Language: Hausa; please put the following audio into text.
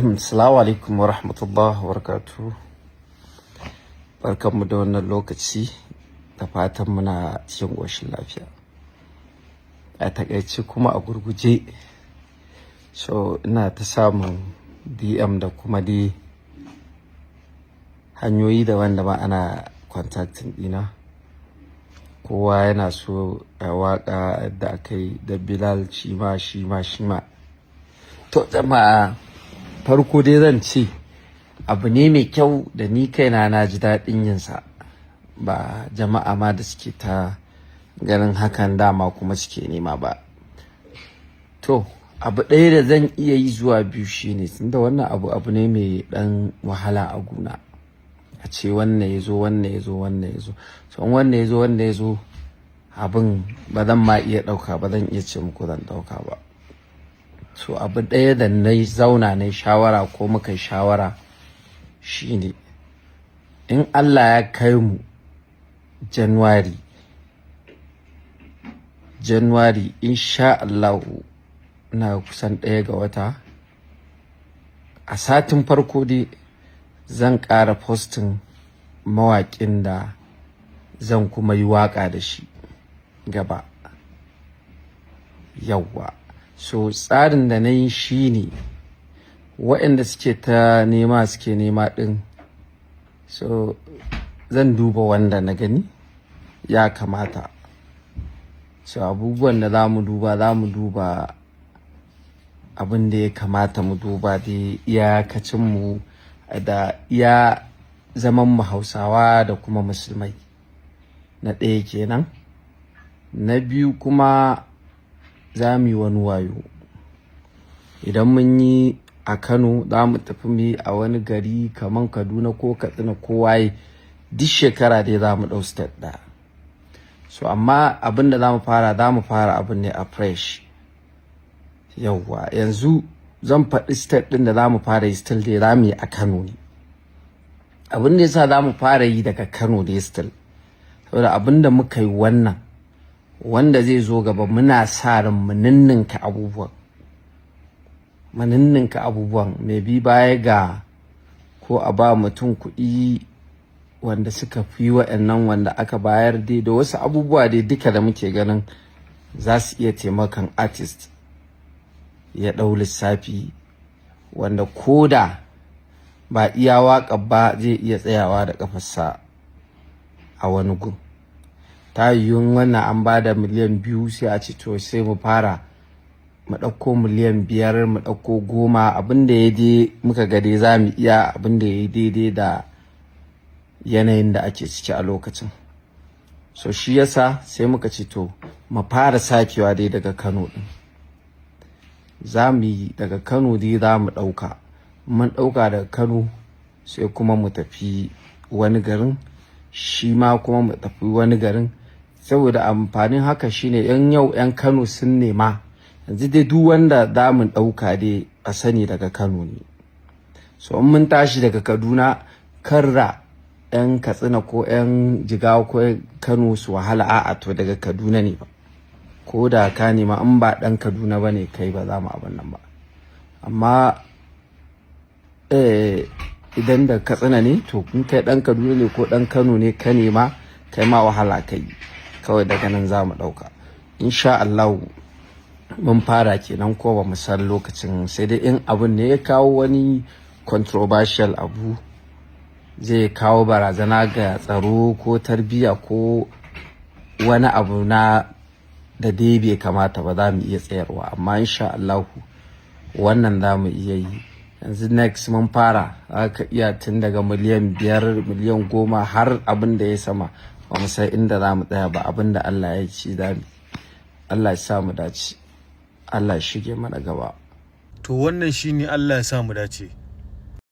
Assalamu alaikum wa rahmatullah wa barakatuh. Barkanmu da wannan lokaci, da fatan muna cikin ƙoshin lafiya. A taƙaice kuma a gurguje, so ina ta samun DM da kuma dai hanyoyi daban-daban ana contacting ɗina. Kowa yana so a waƙa da aka yi da Bilal, shi ma, shi ma, shi ma. To jama'a, farko dai zan ce abu ne mai kyau da ni kaina na ji daɗin yinsa, ba jama'a ma da suke ta ganin hakan dama kuma suke nema ba. To, abu ɗaya da zan iya yi zuwa biyu shine, tunda wannan abu abu ne mai ɗan wahala a guna. A ce wannan ya zo, wannan ya zo, wannan ya zo. So in wannan ya zo, wannan ya zo, abin ba zan ma iya ɗauka ba, zan iya ce muku zan ɗauka ba. So abu ɗaya da na zauna na yi shawara ko muka yi shawara shine, in Allah ya kai mu January, January insha Allahu, ina kusan 1 ga wata. A satin farko dai zan ƙara posting mawaƙin da zan kuma yi waƙa da shi gaba. Yauwa. So tsarin da na yi shine, waɗanda suke ta nema, suke nema ɗin, so zan duba wanda na gani ya kamata. So abubuwan da za mu duba, za mu duba abin da ya kamata mu duba dai, iyakacin mu da iya zaman mu Hausawa da kuma Musulmai. Na ɗaya kenan. Na biyu kuma, za mu yi wani wayo. Idan mun yi a Kano, za mu tafi mu yi a wani gari kamar Kaduna ko Katsina ko waye. Duk shekara dai za mu ɗau state ɗaya. So amma abin da za mu fara, za mu fara abin ne a fresh. Yauwa, yanzu zan faɗi state ɗin da za mu fara yi. Still dai za mu yi a Kano ne. Abin da yasa za mu fara yi daga Kano dai still, saboda abin da muka yi wannan, wanda zai zo gaba, muna sa ran mu ninninka abubuwan, mu ninninka abubuwan. Mai bi baya ga ko a ba mutum kuɗi wanda suka fi wa'annan wanda aka bayar dai, da wasu abubuwa dai duka da muke ganin za su iya taimakon artist ya ɗau lissafi, wanda koda ba iya waƙa ba, zai iya tsayawa da ƙafarsa a wani gun. Ta yiwu wannan an ba da miliyan 2, sai a ce to sai mu fara mu ɗauko miliyan 5, mu ɗauko 10, abin da ya dai muka ga dai za mu iya, abin da ya yi daidai da yanayin da ake ciki a lokacin. So shi yasa sai muka ce to mu fara sakewa dai daga Kano ɗin. Za mu yi daga Kano dai, za mu ɗauka, mun ɗauka daga Kano, sai kuma mu tafi wani garin, shi ma kuma mu tafi wani garin. Saboda amfanin haka shine, yan yau yan Kano sun nema, yanzu dai duk wanda za mu ɗauka dai a sani daga Kano ne. So in mun tashi daga Kaduna, karra yan Katsina ko yan Jigawa ko Kano su wahala. A'a, to daga Kaduna ne ba, ko da ka nema, in ba ɗan Kaduna ba ne kai, ba za mu abin nan ba. Amma idan da Katsina ne, to in kai ɗan Kaduna ne ko ɗan Kano ne ka nema, kai ma wahala kai. Kawai daga nan za mu ɗauka insha Allah. Mun fara kenan, ko ba mu san lokacin, sai dai in abun ne ya kawo wani controversial abu, zai kawo barazana ga tsaro ko tarbiyya ko wani abu na da dai bai kamata ba, za mu iya tsayarwa. Amma insha Allahu wannan za mu iya yi. Yanzu next mun fara, za iya tun daga miliyan 5, miliyan 10, har abin da ya sama. Ba mu san inda za mu tsaya ba, abin da Allah ya ci za mu. Allah ya sa mu dace, Allah ya shige mana gaba. To wannan shine, Allah ya sa mu dace.